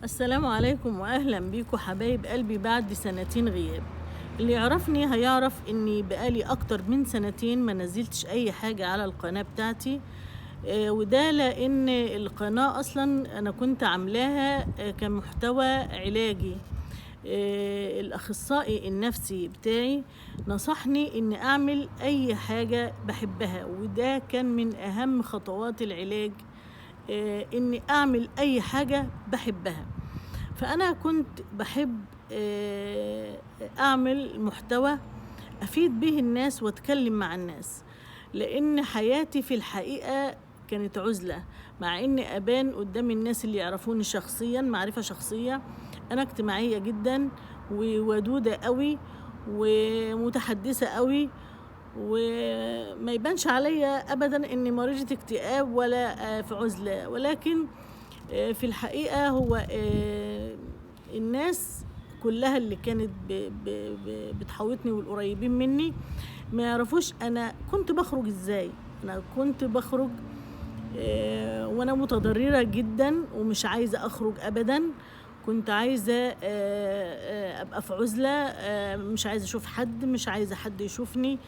السلام عليكم واهلا بيكم حبايب قلبي. بعد سنتين غياب، اللي يعرفني هيعرف اني بقالي اكتر من سنتين ما نزلتش اي حاجة على القناة بتاعتي، وده لان القناة اصلا انا كنت عاملاها كمحتوى علاجي. الاخصائي النفسي بتاعي نصحني ان اعمل اي حاجة بحبها، وده كان من اهم خطوات العلاج، اني اعمل اي حاجة بحبها. فانا كنت بحب اعمل محتوى افيد به الناس واتكلم مع الناس، لان حياتي في الحقيقة كانت عزلة، مع اني ابان قدام الناس اللي يعرفوني شخصيا معرفة شخصية. انا اجتماعية جدا وودودة قوي ومتحدثة قوي، وما يبانش عليا ابدا اني مريضة اكتئاب ولا في عزلة، ولكن في الحقيقة هو الناس كلها اللي كانت بتحوطني والقريبين مني ما يعرفوش انا كنت بخرج ازاي. انا كنت بخرج وانا متضررة جدا ومش عايزة اخرج ابدا، كنت عايزة ابقى في عزلة، مش عايزة اشوف حد، مش عايزة حد يشوفني.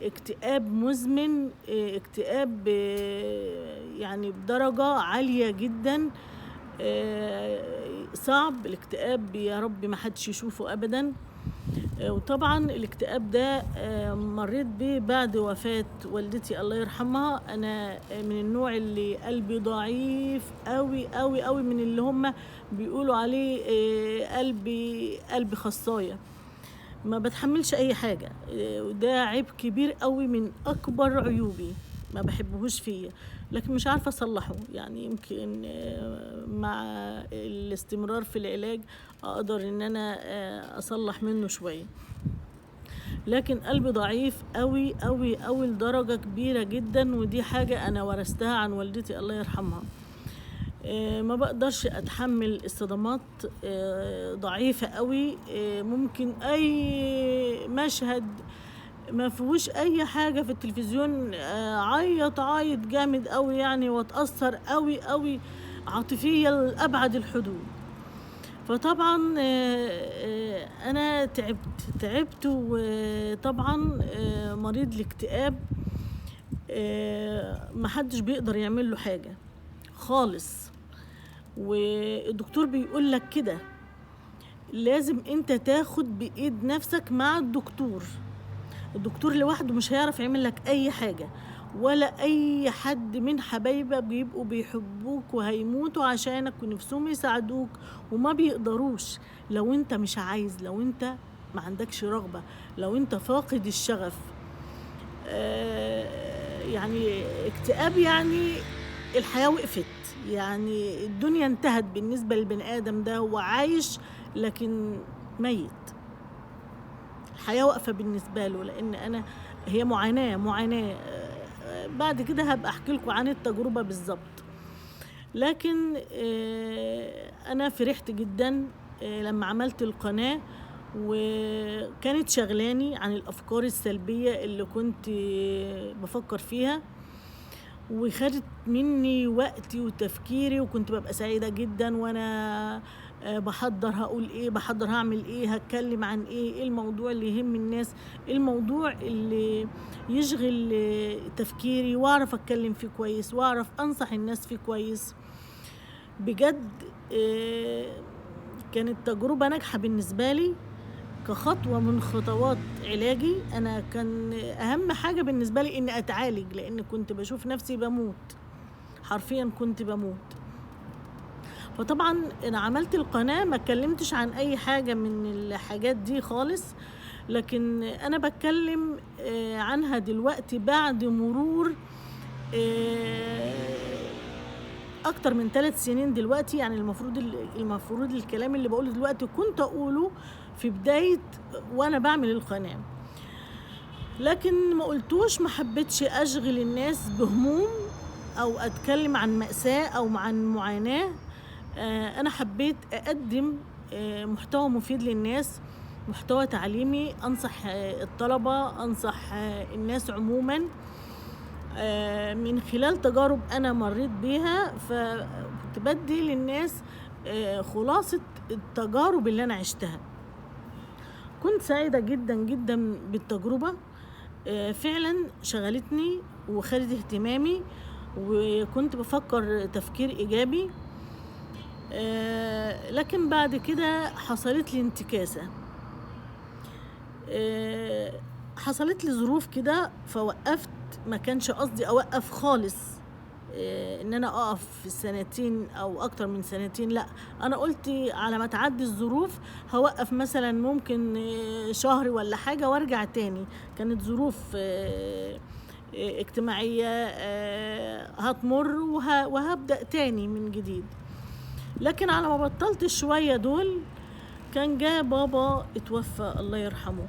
اكتئاب مزمن، اكتئاب يعني بدرجة عالية جدا، صعب الاكتئاب، يا رب ما حدش يشوفه ابدا. وطبعا الاكتئاب ده مريت بيه بعد وفاة والدتي الله يرحمها. انا من النوع اللي قلبي ضعيف قوي قوي قوي، من اللي هم بيقولوا عليه قلبي خصاية، ما بتحملش اي حاجة، وده عيب كبير قوي من اكبر عيوبي، ما بحبهوش فيا، لكن مش عارفة اصلحه. يعني يمكن مع الاستمرار في العلاج اقدر ان انا اصلح منه شوية، لكن قلبي ضعيف قوي قوي قوي لدرجة كبيرة جدا، ودي حاجة انا ورثتها عن والدتي الله يرحمها. ما بقدرش اتحمل الصدمات، ضعيفة قوي، ممكن اي مشهد ما فيهوش اي حاجة في التلفزيون عيط عيط جامد قوي يعني، واتأثر قوي قوي عاطفيا لأبعد الحدود. فطبعا انا تعبت، وطبعا مريض الاكتئاب محدش بيقدر يعمل له حاجة خالص، والدكتور بيقول لك كده لازم انت تاخد بايد نفسك مع الدكتور. الدكتور لوحده مش هيعرف يعمل لك اي حاجة، ولا اي حد من حبايبك بيبقوا بيحبوك وهيموتوا عشانك ونفسهم يساعدوك وما بيقدروش لو انت مش عايز، لو انت ما عندكش رغبة، لو انت فاقد الشغف. يعني اكتئاب يعني الحياة وقفت، يعني الدنيا انتهت بالنسبة للبني آدم ده، هو عايش لكن ميت، الحياة واقفة بالنسبة له. لأن أنا هي معاناة، بعد كده هبقى أحكي لكم عن التجربة بالظبط. لكن أنا فرحت جدا لما عملت القناة، وكانت شغلاني عن الأفكار السلبية اللي كنت بفكر فيها، وخدت مني وقتي وتفكيري، وكنت ببقى سعيدة جدا وانا بحضر هقول ايه، بحضر هعمل ايه، هتكلم عن ايه، ايه الموضوع اللي يهم الناس، ايه الموضوع اللي يشغل تفكيري، واعرف اتكلم فيه كويس، واعرف انصح الناس فيه كويس. بجد كانت تجربة ناجحة بالنسبة لي كخطوة من خطوات علاجي. أنا كان أهم حاجة بالنسبة لي إني أتعالج، لأن كنت بشوف نفسي بموت، حرفيا كنت بموت. فطبعا أنا عملت القناة ما اتكلمتش عن أي حاجة من الحاجات دي خالص، لكن أنا بتكلم عنها دلوقتي بعد مرور أكتر من 3 سنين دلوقتي. يعني المفروض الكلام اللي بقوله دلوقتي كنت أقوله في بداية وأنا بعمل القناة، لكن ما قلتوش، ما حبيتش أشغل الناس بهموم أو أتكلم عن مأساة أو عن معاناة. أنا حبيت أقدم محتوى مفيد للناس، محتوى تعليمي، أنصح الطلبة، أنصح الناس عموما من خلال تجارب أنا مريت بيها. فكنت بدي للناس خلاصة التجارب اللي أنا عشتها. كنت سعيدة جدا جدا بالتجربة، فعلا شغلتني وخدت اهتمامي، وكنت بفكر تفكير إيجابي. لكن بعد كده حصلت لي انتكاسة، حصلت لي ظروف كده فوقفت. ما كانش قصدي أوقف خالص، إن أنا أقف في سنتين أو أكتر من سنتين، لا، أنا قلت على ما تعدي الظروف هوقف مثلا ممكن شهر ولا حاجة وارجع تاني. كانت ظروف اجتماعية هتمر وهبدأ تاني من جديد. لكن على ما بطلت شوية دول كان جاء بابا اتوفى الله يرحمه،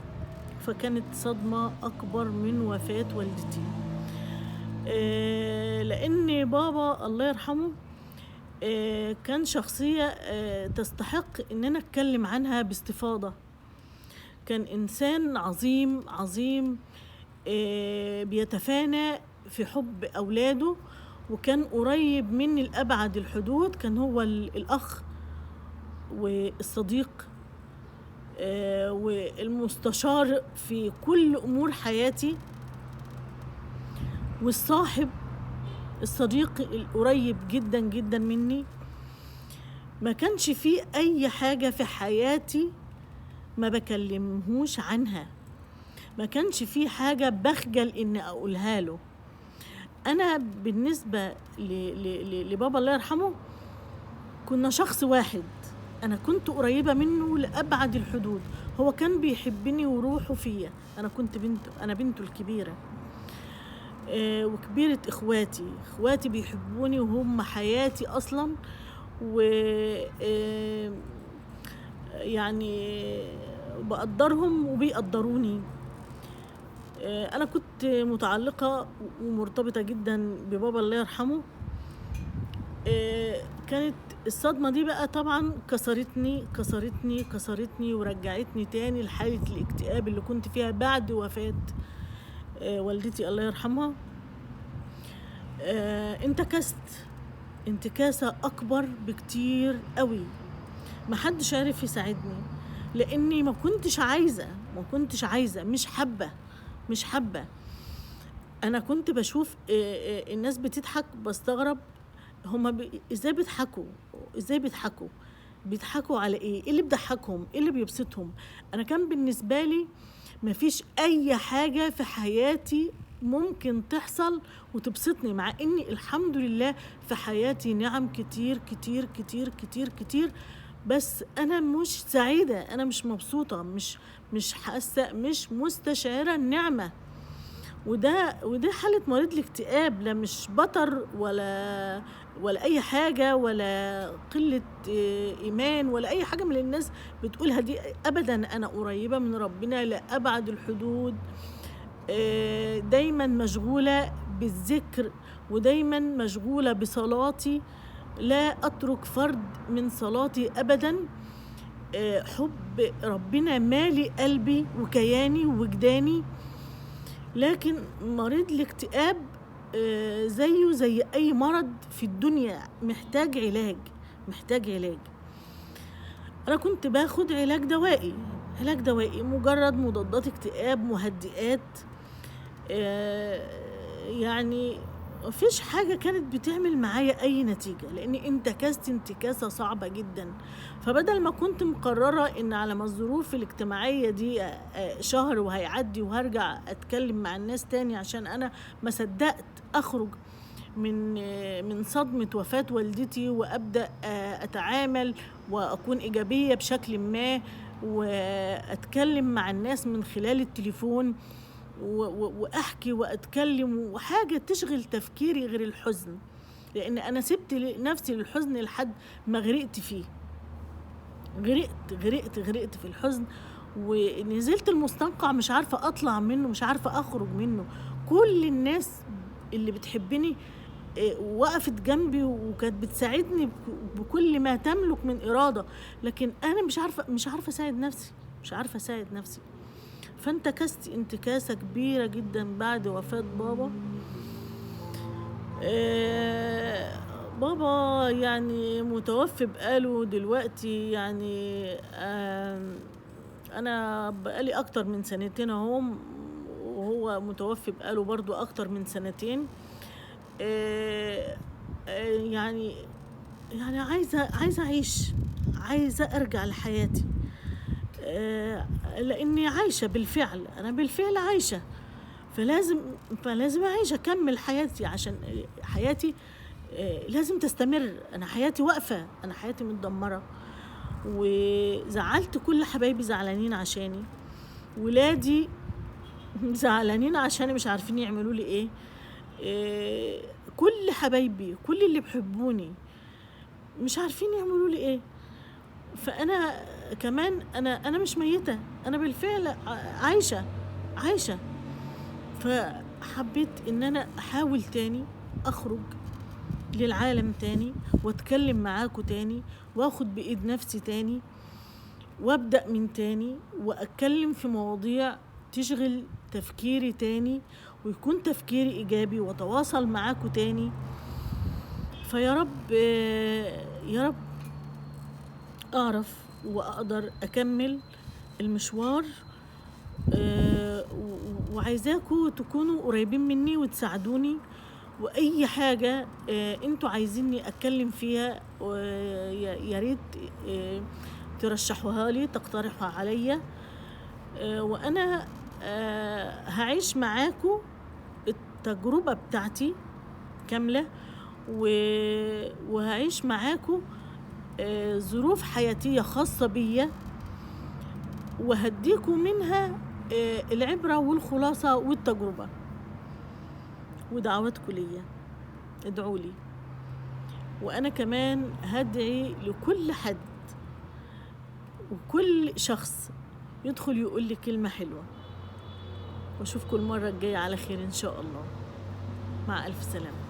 فكانت صدمة أكبر من وفاة والدتي، لأن بابا الله يرحمه كان شخصية تستحق إن أنا أتكلم عنها باستفاضة. كان إنسان عظيم عظيم، بيتفانى في حب أولاده، وكان قريب مني لأبعد الحدود. كان هو الأخ والصديق والمستشار في كل أمور حياتي، والصاحب الصديق القريب جدا جدا مني. ما كانش فيه أي حاجة في حياتي ما بكلمهوش عنها، ما كانش فيه حاجة بخجل إن أقولها له. أنا بالنسبة لبابا الله يرحمه كنا شخص واحد، أنا كنت قريبة منه لأبعد الحدود. هو كان بيحبني وروحه فيا، أنا كنت بنته، أنا بنته الكبيرة، وكبيرة إخواتي. إخواتي بيحبوني وهم حياتي أصلا، و يعني بقدرهم وبيقدروني. أنا كنت متعلقة ومرتبطة جدا ببابا الله يرحمه. كانت الصدمة دي بقى طبعا كسرتني كسرتني كسرتني، ورجعتني تاني لحالة الاكتئاب اللي كنت فيها بعد وفاة والدتي الله يرحمها. انتكست انتكاسة أكبر بكتير قوي، محدش عارف يساعدني، لأني ما كنتش عايزة، مش حابة. أنا كنت بشوف الناس بتضحك بستغرب، هما ازاي بيضحكوا، بيضحكوا على ايه؟ ايه اللي بيضحكهم؟ ايه اللي بيبسطهم؟ انا كان بالنسبة لي مفيش اي حاجة في حياتي ممكن تحصل وتبسطني، مع اني الحمد لله في حياتي نعم كتير كتير كتير كتير كتير، بس انا مش سعيدة، انا مش مبسوطة، مش حاسة، مش مستشعرة النعمة. وده حالة مريض الاكتئاب، لا مش بطر ولا أي حاجة، ولا قلة إيمان، ولا أي حاجة من الناس بتقولها دي أبدا. أنا قريبة من ربنا لأبعد الحدود، دايما مشغولة بالذكر، ودايما مشغولة بصلاتي، لا أترك فرد من صلاتي أبدا. حب ربنا مالي قلبي وكياني ووجداني. لكن مريض الاكتئاب زيه زي أي مرض في الدنيا، محتاج علاج، محتاج علاج. أنا كنت باخد علاج دوائي، مجرد مضادات اكتئاب، مهدئات، يعني مفيش حاجة كانت بتعمل معايا أي نتيجة، لأني انتكست انتكاسة صعبة جدا. فبدل ما كنت مقررة إن على ما الظروف الاجتماعية دي شهر وهيعدي وهرجع أتكلم مع الناس تاني، عشان أنا ما صدقت أخرج من صدمة وفاة والدتي وأبدأ أتعامل وأكون إيجابية بشكل ما، وأتكلم مع الناس من خلال التليفون وأحكي وأتكلم، وحاجة تشغل تفكيري غير الحزن، لأن أنا سبت نفسي للحزن لحد ما غرقت فيه، غرقت غرقت غرقت في الحزن، ونزلت المستنقع مش عارفة أطلع منه، مش عارفة أخرج منه. كل الناس اللي بتحبني وقفت جنبي وكانت بتساعدني بكل ما تملك من إرادة، لكن أنا مش عارفة أساعد نفسي، مش عارفة أساعد نفسي. فانتكست انتكاسة كبيرة جدا بعد وفاة بابا. بابا يعني متوفي بقاله دلوقتي يعني انا بقالي اكتر من سنتين اهو، وهو متوفي بقاله برضو اكتر من سنتين. يعني عايزة اعيش، عايزة ارجع لحياتي، لاني عايشة بالفعل، انا بالفعل عايشة، فلازم اعيش اكمل حياتي، عشان حياتي لازم تستمر. انا حياتي واقفة، انا حياتي متدمرة، وزعلت كل حبايبي زعلانين عشاني، ولادي زعلانين عشاني مش عارفين يعملوا لي ايه، كل حبايبي كل اللي بيحبوني مش عارفين يعملوا لي ايه. فانا كمان انا مش ميتة، انا بالفعل عايشة. فحبيت ان انا احاول تاني اخرج للعالم تاني، واتكلم معاكم تاني، واخد بايد نفسي تاني، وابدأ من تاني، واتكلم في مواضيع تشغل تفكيري تاني، ويكون تفكيري ايجابي، واتواصل معاكم تاني. فيا رب يا رب اعرف واقدر اكمل المشوار، وعايزاكم تكونوا قريبين مني وتساعدوني، واي حاجة انتوا عايزيني اتكلم فيها يا ريت ترشحوها لي، تقترحوها عليا، وانا هعيش معاكم التجربة بتاعتي كاملة، وهعيش معاكم ظروف حياتية خاصة بيا، وهديكم منها العبرة والخلاصة والتجربة. ودعواتكم ليا، ادعوا لي، وانا كمان هدعي لكل حد وكل شخص يدخل يقول لي كلمة حلوة. واشوفكم المرة الجاية على خير ان شاء الله. مع الف سلامة.